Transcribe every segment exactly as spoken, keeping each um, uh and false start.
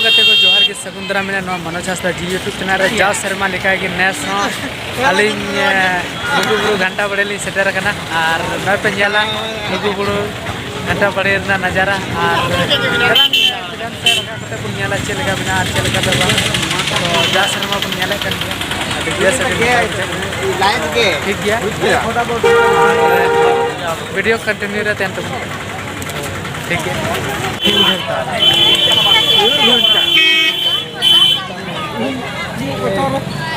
ᱜᱟᱛᱮ ᱠᱚ, ᱡᱚᱦᱟᱨ ᱜᱮ, ᱥᱟᱹᱜᱩᱱ ᱫᱟᱨᱟᱢ᱾ ᱢᱮᱱᱟᱜᱼᱟ ᱱᱚᱣᱟ ᱢᱟᱱᱚᱡᱽ ᱦᱟᱸᱥᱫᱟ ᱡᱤ ᱭᱩᱴᱩᱵᱽ ᱪᱮᱱᱮᱞ ᱨᱮ᱾ ᱡᱟᱣ ᱥᱮᱨᱢᱟ ᱞᱮᱠᱟᱜᱮ ᱱᱮᱥ ᱦᱚᱸ ᱟᱹᱞᱤᱧ, ᱮ, ᱞᱩᱜᱩᱵᱩᱨᱩ ᱜᱷᱟᱱᱴᱟ ᱵᱟᱲᱮ ᱞᱤᱧ ᱥᱮᱴᱮᱨ ᱟᱠᱟᱱᱟ᱾ ᱟᱨ ᱱᱚᱜᱼᱚᱭ ᱯᱮ ᱧᱮᱞᱟ, ᱞᱩᱜᱩᱵᱩᱨᱩ ᱜᱷᱟᱱᱴᱟ ᱵᱟᱲᱮ ᱨᱮᱱᱟᱜ ᱱᱟᱡᱟᱨᱟ᱾ ᱟᱨ ᱪᱮᱛᱟᱱ ᱥᱮᱫ ᱨᱟᱠᱟᱵ ᱠᱟᱛᱮ ᱵᱚᱱ ᱧᱮᱞᱟ ᱪᱮᱫ ᱞᱮᱠᱟ ᱢᱮᱱᱟᱜᱼᱟ ᱟᱨ ᱪᱮᱫ ᱞᱮᱠᱟ ᱫᱚ ᱵᱟᱝ᱾ ᱛᱚ, ᱡᱟᱣ ᱥᱮᱨᱢᱟ ᱵᱚᱱ ᱧᱮᱞᱮᱫ ᱠᱟᱱ ᱜᱮᱭᱟ, ᱟᱹᱰᱤ ᱵᱮᱥ, ᱟᱹᱰᱤ ᱱᱟᱯᱟᱭ ᱵᱩᱡᱷᱟᱹᱜ ᱠᱟᱱᱟ᱾ ᱴᱷᱤᱠ ᱜᱮᱭᱟ, ᱟᱨ ᱵᱷᱤᱰᱤᱭᱳ ᱠᱚᱱᱴᱤᱱᱤᱭᱩ ᱨᱮ ᱛᱟᱦᱮᱱ ᱛᱟᱵᱚᱱ᱾ ᱴᱷᱤᱠ ᱜᱮᱭᱟ᱾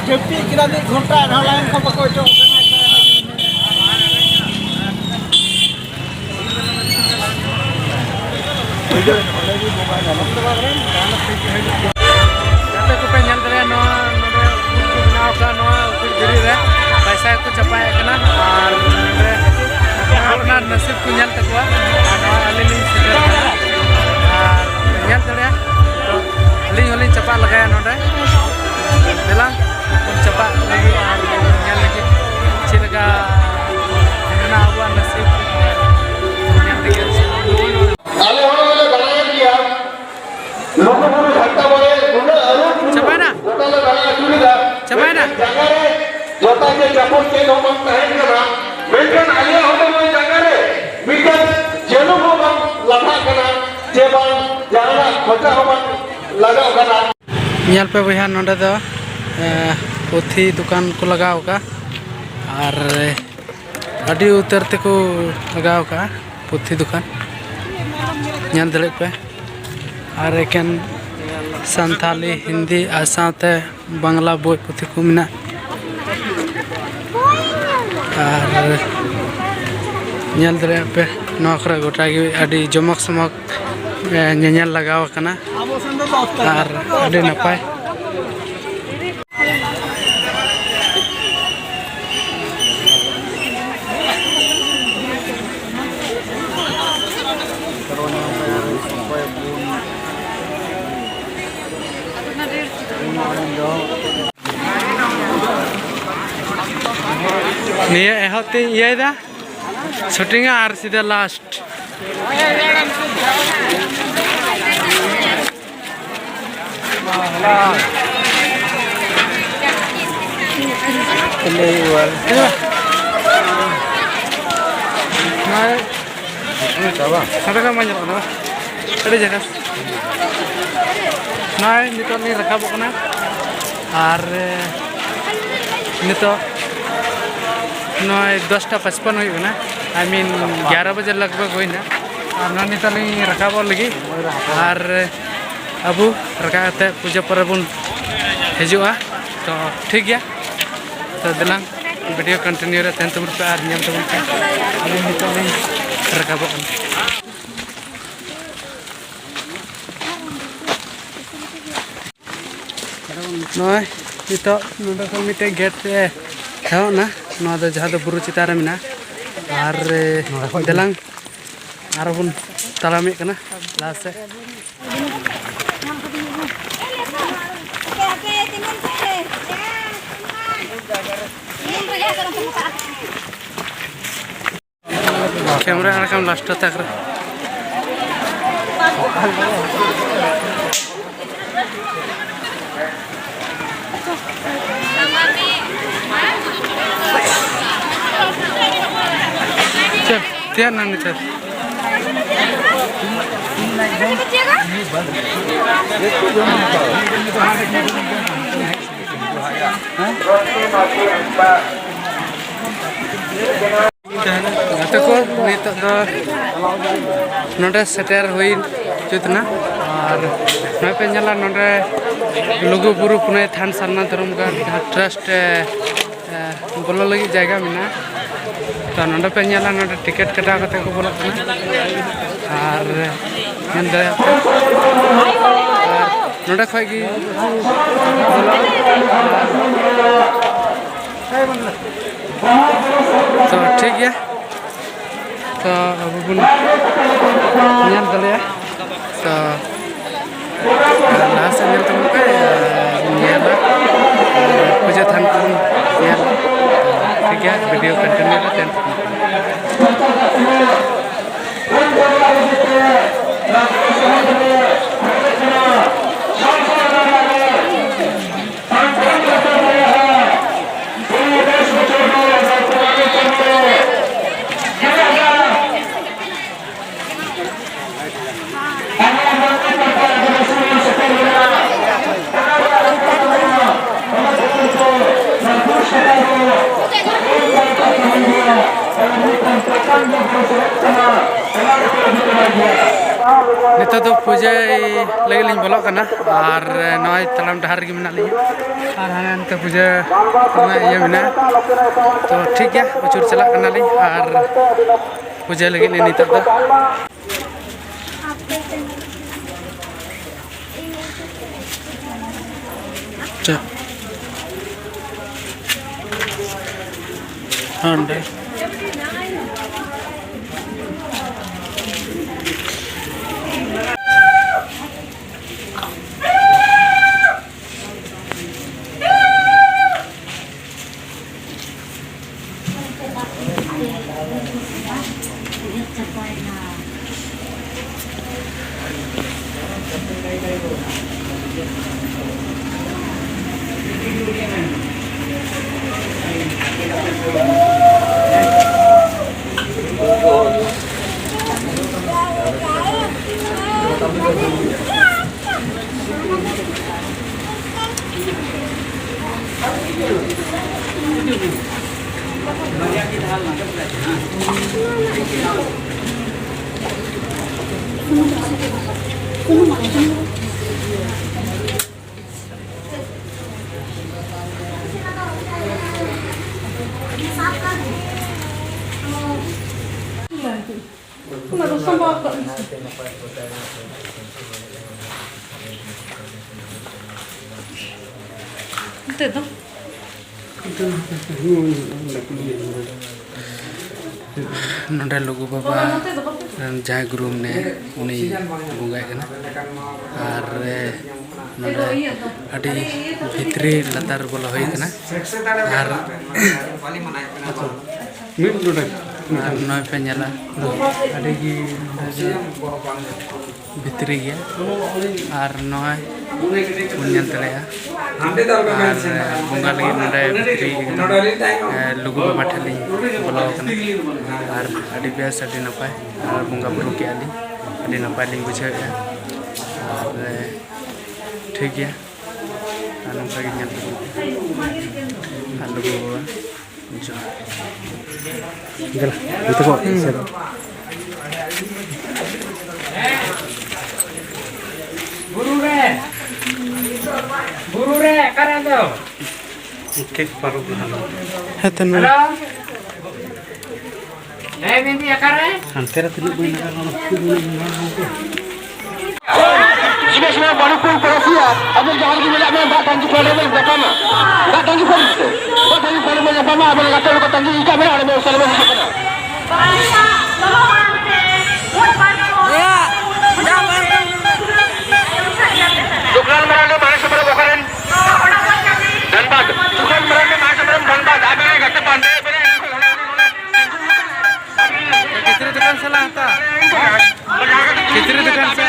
ᱡᱟᱹᱯᱤᱫ ᱠᱮᱫᱟ ᱢᱤᱫ ᱜᱷᱚᱱᱴᱟ, ᱮᱱᱦᱚᱸ ᱞᱟᱭᱤᱱ ᱠᱷᱚᱱ ᱵᱟᱠᱚ ᱚᱪᱚᱜ ᱠᱟᱱᱟ᱾ ᱜᱟᱛᱮ ᱠᱚᱯᱮ ᱧᱮᱞ ᱫᱟᱲᱮᱭᱟᱜᱼᱟ, ᱱᱚᱣᱟ ᱱᱚᱰᱮ ᱩᱱᱠᱩ ᱵᱮᱱᱟᱣ ᱟᱠᱟᱫ ᱱᱚᱣᱟ ᱩᱥᱩᱞ ᱫᱷᱤᱨᱤ ᱨᱮ ᱯᱚᱭᱥᱟ ᱠᱚ ᱪᱟᱯᱟᱭᱮᱫ ᱠᱟᱱᱟ᱾ ᱟᱨ ᱱᱚᱰᱮ ᱟᱯᱱᱟᱨ ᱱᱟᱹᱥᱤᱵ ᱠᱚ ᱧᱮᱞ ᱛᱟᱠᱚᱣᱟ᱾ ᱟᱨ ᱱᱚᱣᱟ ᱟᱹᱞᱤᱧ ᱞᱤᱧ ᱥᱮᱴᱮᱨ ᱟᱠᱟᱱᱟ᱾ ᱟᱨ ᱧᱮᱞ ᱫᱟᱲᱮᱭᱟᱜᱼᱟ, ᱛᱚ, ᱟᱹᱞᱤᱧ ᱦᱚᱸᱞᱤᱧ ᱪᱟᱯᱟᱜ ᱞᱮᱜᱟᱭᱟ ᱱᱚᱰᱮ᱾ ᱫᱮᱞᱟ ᱵᱚᱱ ᱪᱟᱯᱟᱜ ᱞᱟᱹᱜᱤᱫ ᱟᱨ ᱧᱮᱞ ᱞᱟᱹᱜᱤᱫ ᱪᱮᱫ ᱞᱮᱠᱟ ᱢᱮᱱᱟᱜᱼᱟ ᱟᱵᱚᱣᱟᱜ ᱱᱟᱹᱥᱤᱵ᱾ ᱧᱮᱞ ᱞᱟᱹᱜᱤᱫ ᱟᱞᱮ ᱦᱚᱸ ᱞᱮ ᱫᱟᱬᱟᱭᱮᱫ ᱜᱮᱭᱟ᱾ ᱞᱩᱜᱩᱵᱩᱨᱩ ᱜᱷᱟᱱᱴᱟ ᱵᱟᱲᱮ ᱱᱩᱱᱟᱹᱜ ᱟᱹᱨᱩ ᱪᱟᱵᱟᱭᱮᱱᱟ? ᱜᱚᱴᱟ ᱞᱮ ᱫᱟᱬᱟ ᱟᱹᱪᱩᱨᱮᱫᱟ᱾ ᱪᱟᱵᱟᱭᱮᱱᱟ? ᱢᱮᱱᱠᱷᱟᱱ ᱡᱟᱸᱜᱟ ᱨᱮ ᱡᱚᱛᱟ ᱪᱮ ᱪᱟᱯᱚᱞ ᱪᱮᱫ ᱦᱚᱸ ᱵᱟᱝ ᱛᱟᱦᱮᱱ ᱠᱟᱱᱟ᱾ ᱢᱮᱱᱠᱷᱟᱱ ᱟᱞᱮᱭᱟᱜ ᱦᱚᱲᱢᱚ ᱡᱟᱸᱜᱟ ᱨᱮ ᱢᱤᱫᱴᱟᱝ ᱡᱟᱹᱱᱩᱢ ᱦᱚᱸ ᱵᱟᱝ ᱞᱟᱴᱷᱟᱜ ᱠᱟᱱᱟ, ᱪᱮ ᱵᱟᱝ ᱡᱟᱦᱟᱱᱟᱜ ᱠᱷᱚᱪᱟ ᱦᱚᱸ ᱵᱟᱝ ᱞᱟᱜᱟᱣ ᱠᱟᱱᱟ᱾ ᱧᱮᱞ ᱯᱮ ᱵᱚᱭᱦᱟ, ᱱᱚᱰᱮ ᱫᱚ, ᱮ, ᱯᱩᱛᱷᱤ ᱫᱚᱠᱟᱱ ᱠᱚ ᱞᱟᱜᱟᱣ ᱟᱠᱟᱫ ᱟᱨ ᱟᱹᱰᱤ ᱩᱛᱟᱹᱨ ᱛᱮᱠᱚ ᱞᱟᱜᱟᱣ ᱟᱠᱟᱫᱼᱟ ᱯᱩᱛᱷᱤ ᱫᱚᱠᱟᱱ, ᱧᱮᱞ ᱫᱟᱲᱮᱭᱟᱜ ᱯᱮ᱾ ᱟᱨ ᱮᱠᱮᱱ ᱥᱟᱱᱛᱷᱟᱞᱤ, ᱦᱤᱱᱫᱤ ᱟᱨ ᱥᱟᱶᱛᱮ ᱵᱟᱝᱞᱟ ᱵᱳᱭ ᱯᱩᱛᱷᱤ ᱠᱚ ᱢᱮᱱᱟᱜᱼᱟ᱾ ᱟᱨ ᱧᱮᱞ ᱫᱟᱲᱮᱭᱟᱜ ᱯᱮ, ᱱᱚᱣᱟ ᱠᱚᱨᱮ ᱜᱚᱴᱟ ᱜᱮ ᱟᱹᱰᱤ ᱡᱚᱢᱚᱠ ᱥᱚᱢᱚᱠ, ᱮ, ᱧᱮᱧᱮᱞ ᱞᱟᱜᱟᱣ ᱟᱠᱟᱱᱟ᱾ ᱟᱨ ᱟᱹᱰᱤ ᱱᱟᱯᱟᱭ᱾ ᱱᱤᱭᱟᱹ ᱮᱦᱚᱵ ᱛᱤᱧ ᱤᱭᱟᱹᱭᱮᱫᱟ, ᱥᱩᱴᱤᱝᱟ ᱟᱨ ᱥᱤᱫᱷᱟᱹ ᱞᱟᱥᱴ᱾ ᱞᱟᱹᱭ ᱚᱣᱟᱨ᱾ ᱱᱚᱜᱼᱚᱭ ᱱᱚᱰᱮ ᱠᱷᱚᱱ ᱢᱟ ᱧᱮᱞᱚᱜ ᱠᱟᱱᱟ ᱟᱹᱰᱤ ᱡᱟᱭᱜᱟ᱾ ᱱᱚᱜᱼᱚᱭ ᱱᱤᱛᱚᱜ ᱞᱤᱧ ᱨᱟᱠᱟᱵᱚᱜ ᱠᱟᱱᱟ ᱟᱨ, ᱮ, ᱱᱤᱛᱚᱜ ᱱᱚᱜᱼᱚᱭ ᱫᱚᱥᱴᱟ ᱯᱟᱸᱪᱯᱟᱱᱱᱚ ᱦᱩᱭᱩᱜ ᱠᱟᱱᱟ, I mean ᱜᱭᱟᱨᱟ ᱵᱟᱡᱮ ᱞᱟᱜᱽ ᱵᱷᱟᱜᱽ ᱦᱩᱭᱱᱟ᱾ ᱟᱨ ᱱᱚᱜᱼᱚᱭ ᱱᱤᱛᱚᱜ ᱞᱤᱧ ᱨᱟᱠᱟᱵᱚᱜ ᱞᱟᱹᱜᱤᱫ ᱟᱨ, ᱮ, ᱟᱵᱚ ᱨᱟᱠᱟᱵ ᱠᱟᱛᱮ ᱯᱩᱡᱟᱹ ᱯᱚᱨᱮ ᱵᱚᱱ ᱦᱤᱡᱩᱜᱼᱟ᱾ ᱛᱚ ᱴᱷᱤᱠ ᱜᱮᱭᱟ, ᱛᱚ ᱫᱮᱞᱟᱝ ᱵᱷᱤᱰᱤᱭᱳ ᱠᱚᱱᱴᱤᱱᱤᱭᱩ ᱨᱮ ᱛᱟᱦᱮᱱ ᱛᱟᱵᱚᱱ ᱯᱮ ᱟᱨ ᱧᱮᱞ ᱛᱟᱵᱚᱱ ᱯᱮ᱾ ᱟᱹᱞᱤᱧ ᱱᱤᱛᱚᱜ ᱞᱤᱧ ᱨᱟᱠᱟᱵᱚᱜ ᱠᱟᱱᱟ᱾ ᱱᱚᱜᱼᱚᱭ ᱱᱤᱛᱚᱜ ᱱᱚᱰᱮ ᱠᱷᱚᱱ ᱢᱤᱫᱴᱮᱡ ᱜᱮᱴ ᱮ ᱮᱦᱚᱵ ᱮᱱᱟ, ᱱᱚᱣᱟ ᱫᱚ ᱡᱟᱦᱟᱸ ᱫᱚ ᱵᱩᱨᱩ ᱪᱮᱛᱟᱱ ᱨᱮ ᱢᱮᱱᱟᱜᱼᱟ᱾ ᱟᱨ, ᱮ, ᱫᱮᱞᱟᱝ ᱟᱨᱚ ᱵᱚᱱ ᱛᱟᱲᱟᱢᱮᱫ ᱠᱟᱱᱟ ᱞᱟᱦᱟ ᱥᱮᱫ᱾ ᱠᱮᱢᱨᱟ ᱟᱲᱟᱜᱟᱢ ᱞᱟᱥᱴ ᱛᱟᱠ ᱨᱮ᱾ ᱪᱚᱞ, ᱛᱮᱭᱟᱨ ᱱᱟ ᱱᱤᱛᱟᱨ᱾ ᱜᱟᱛᱮ ᱠᱚ, ᱱᱤᱛᱚᱜ ᱫᱚ ᱱᱚᱰᱮ ᱥᱮᱴᱮᱨ ᱦᱩᱭ ᱡᱩᱛ ᱮᱱᱟ᱾ ᱟᱨ ᱱᱚᱜᱼᱚᱭ ᱯᱮ ᱧᱮᱞᱟ, ᱱᱚᱰᱮ ᱞᱩᱜᱩ ᱵᱩᱨᱩ ᱯᱩᱱᱟᱹᱭ ᱛᱷᱟᱱ ᱥᱟᱨᱱᱟ ᱫᱷᱚᱨᱚᱢ ᱜᱟᱲ ᱡᱟᱦᱟᱸ ᱴᱨᱟᱥᱴ, ᱮ, ᱮ, ᱵᱚᱞᱚ ᱞᱟᱹᱜᱤᱫ ᱡᱟᱭᱜᱟ ᱢᱮᱱᱟᱜᱼᱟ᱾ ᱛᱚ ᱱᱚᱰᱮ ᱯᱮ ᱧᱮᱞᱟ, ᱱᱚᱰᱮ ᱴᱤᱠᱤᱴ ᱠᱟᱴᱟᱣ ᱠᱟᱛᱮ ᱠᱚ ᱵᱚᱞᱚᱜ ᱠᱟᱱᱟ᱾ ᱟᱨ ᱧᱮᱞ ᱫᱟᱲᱮᱭᱟᱜ ᱯᱮ, ᱟᱨ ᱱᱚᱰᱮ ᱠᱷᱚᱡ ᱜᱮ ᱛᱚ ᱴᱷᱤᱠ ᱜᱮᱭᱟ, ᱛᱚ ᱟᱵᱚ ᱵᱚᱱ ᱧᱮᱞ ᱫᱟᱲᱮᱭᱟᱜᱼᱟ᱾ ᱛᱚ ᱞᱟᱦᱟ ᱥᱮᱫ ᱧᱮᱞ ᱛᱟᱵᱚᱱ ᱯᱮ, ᱟᱨ ᱵᱚᱱ ᱧᱮᱞᱟ, ᱟᱨ ᱯᱩᱡᱟᱹ ᱛᱷᱟᱱ ᱠᱚᱵᱚᱱ ᱧᱮᱞᱟ᱾ ᱛᱚ ᱴᱷᱤᱠ ᱜᱮᱭᱟ, ᱵᱷᱤᱰᱤᱭᱳ ᱠᱚᱱᱴᱤᱱᱤᱭᱩ ᱨᱮ ᱛᱟᱦᱮᱱ ᱛᱟᱵᱚᱱ ᱯᱮ᱾ ᱱᱤᱛᱚᱜ ᱫᱚ ᱯᱩᱡᱟᱹᱭ ᱞᱟᱹᱜᱤᱫ ᱞᱤᱧ ᱵᱚᱞᱚᱜ ᱠᱟᱱᱟ, ᱟᱨ ᱱᱚᱜᱼᱚᱭ ᱛᱟᱲᱟᱢ ᱰᱟᱦᱟᱨ ᱨᱮᱜᱮ ᱢᱮᱱᱟᱜ ᱞᱤᱧᱟ᱾ ᱟᱨ ᱦᱟᱱᱮ ᱦᱟᱱᱛᱮ ᱯᱩᱡᱟᱹ ᱨᱮᱱᱟᱜ ᱤᱭᱟᱹ ᱢᱮᱱᱟᱜᱼᱟ᱾ ᱛᱚ ᱴᱷᱤᱠ ᱜᱮᱭᱟ, ᱟᱹᱪᱩᱨ ᱪᱟᱞᱟᱜ ᱠᱟᱱᱟᱞᱤᱧ ᱟᱨ ᱯᱩᱡᱟᱹ ᱞᱟᱹᱜᱤᱫ ᱞᱤᱧ ᱱᱤᱛᱚᱜ ᱫᱚ᱾ ᱪᱮᱫ? ᱦᱟᱸᱰᱮ᱾ ᱚᱱᱟ ᱫᱚ ᱥᱟᱢᱵᱟᱣ ᱠᱟᱜ ᱢᱮ᱾ ᱚᱱᱛᱮ ᱫᱚ? ᱱᱚᱰᱮ ᱞᱩᱜᱩ ᱵᱟᱵᱟ ᱨᱮᱱ ᱡᱟᱦᱟᱸᱭ ᱜᱩᱨᱩ ᱢᱮᱱᱟᱭᱟ, ᱩᱱᱤ ᱵᱚᱸᱜᱟᱭ ᱠᱟᱱᱟ᱾ ᱟᱨ ᱱᱚᱰᱮ ᱟᱹᱰᱤ ᱵᱷᱤᱛᱨᱤ ᱞᱟᱛᱟᱨ ᱵᱚᱞᱚ ᱦᱩᱭ ᱠᱟᱱᱟ᱾ ᱟᱨ ᱢᱤᱫ ᱱᱚᱰᱮ᱾ ᱟᱨ ᱱᱚᱜᱼᱚᱭ ᱯᱮ ᱧᱮᱞᱟ, ᱟᱹᱰᱤ ᱜᱮ ᱱᱚᱰᱮ ᱫᱚ ᱵᱷᱤᱛᱨᱤ ᱜᱮᱭᱟ᱾ ᱟᱨ ᱱᱚᱜᱼᱚᱭ ᱵᱚᱱ ᱧᱮᱞ ᱫᱟᱲᱮᱭᱟᱜᱼᱟ, ᱟᱨ ᱵᱚᱸᱜᱟ ᱞᱟᱹᱜᱤᱫ ᱱᱚᱰᱮ ᱵᱷᱤᱛᱨᱤ ᱜᱮ ᱠᱟᱱᱟ᱾ ᱞᱩᱜᱩ ᱵᱟᱵᱟ ᱴᱷᱮᱱ ᱞᱤᱧ ᱵᱚᱞᱚ ᱟᱠᱟᱱᱟ᱾ ᱟᱨ ᱟᱹᱰᱤ ᱵᱮᱥ, ᱟᱹᱰᱤ ᱱᱟᱯᱟᱭ, ᱟᱨ ᱵᱚᱸᱜᱟ ᱵᱩᱨᱩ ᱠᱮᱜᱼᱟ ᱞᱤᱧ, ᱟᱹᱰᱤ ᱱᱟᱯᱟᱭ ᱞᱤᱧ ᱵᱩᱡᱷᱟᱹᱣᱮᱫᱼᱟ᱾ ᱟᱨ ᱴᱷᱤᱠ ᱜᱮᱭᱟ, ᱟᱨ ᱱᱚᱝᱠᱟ ᱜᱮ ᱧᱮᱞ ᱛᱟᱵᱚᱱ ᱯᱮ᱾ ᱟᱨ ᱞᱩᱜᱩ ᱵᱟᱵᱟ ᱡᱚᱦᱟᱨ᱾ ᱫᱮᱞᱟ, ᱱᱚᱛᱮ ᱠᱚ ᱮᱥᱮᱫ᱾ ᱵᱩᱨᱩ ᱨᱮ, ᱵᱩᱨᱩ ᱨᱮ ᱚᱠᱟᱨᱮ ᱟᱫᱚ? ᱴᱷᱤᱠ ᱯᱟᱨᱚᱢ ᱞᱟᱦᱟ ᱞᱮᱱ᱾ ᱦᱮᱸ, ᱛᱚ ᱱᱚᱰᱮ᱾ ᱦᱮᱞᱳ᱾ ᱦᱮᱸ, ᱢᱮᱱᱫᱟᱹᱧ ᱚᱠᱟᱨᱮ? ᱦᱟᱱᱛᱮ ᱨᱮ ᱛᱤᱱᱟᱹᱜ ᱵᱟᱹᱧ ᱞᱟᱜᱟᱣ ᱞᱮᱱᱟ, ᱡᱤᱱᱤᱥ ᱢᱟ ᱵᱟᱹᱱᱩᱜ ᱠᱚ ᱯᱚᱲᱚᱥᱤᱭᱟ, ᱟᱵᱮᱱ ᱡᱟᱦᱟᱸ ᱨᱮᱜᱮ ᱢᱮᱱᱟᱜ ᱵᱮᱱ, ᱫᱟᱜ ᱴᱟᱝᱠᱤ ᱯᱷᱚᱞ ᱨᱮᱵᱮᱱ ᱧᱟᱯᱟᱢᱟ᱾ ᱫᱟᱜ ᱴᱟᱝᱠᱤ ᱯᱷᱚᱞ ᱨᱮ᱾ ᱫᱟᱜ ᱴᱟᱝᱠᱤ ᱯᱷᱚᱞ ᱨᱮᱵᱮᱱ ᱧᱟᱯᱟᱢᱟ, ᱟᱵᱮᱱ ᱜᱟᱛᱮ ᱠᱚ ᱛᱟᱝᱜᱤ ᱠᱟᱜ ᱵᱮᱱᱟ, ᱚᱸᱰᱮ ᱵᱮᱵᱚᱥᱛᱷᱟ ᱨᱮᱵᱮᱱ ᱦᱤᱡᱩᱜ ᱠᱟᱱᱟ᱾ ᱥᱩᱠᱞᱟᱞ ᱢᱟᱨᱟᱱᱰᱤ, ᱢᱟᱱᱤᱠ ᱦᱮᱢᱵᱨᱚᱢ ᱚᱠᱟᱨᱮᱱ? ᱫᱷᱟᱱᱵᱟᱫᱽ᱾ ᱥᱩᱠᱞᱟᱞ ᱢᱟᱨᱟᱱᱰᱤ, ᱢᱟᱱᱤᱠ ᱦᱮᱢᱵᱨᱚᱢ, ᱫᱷᱟᱱᱵᱟᱫᱽ᱾ ᱟᱵᱮᱱ ᱜᱟᱛᱮ ᱯᱟᱱᱛᱮ ᱵᱮᱱᱟ᱾ ᱠᱤᱪᱨᱤᱡ ᱫᱚᱠᱟᱱ ᱥᱮ ᱞᱟᱦᱟ ᱦᱟᱛᱟ᱾ ᱠᱤᱪᱨᱤᱡ ᱫᱚᱠᱟᱱ ᱥᱮ᱾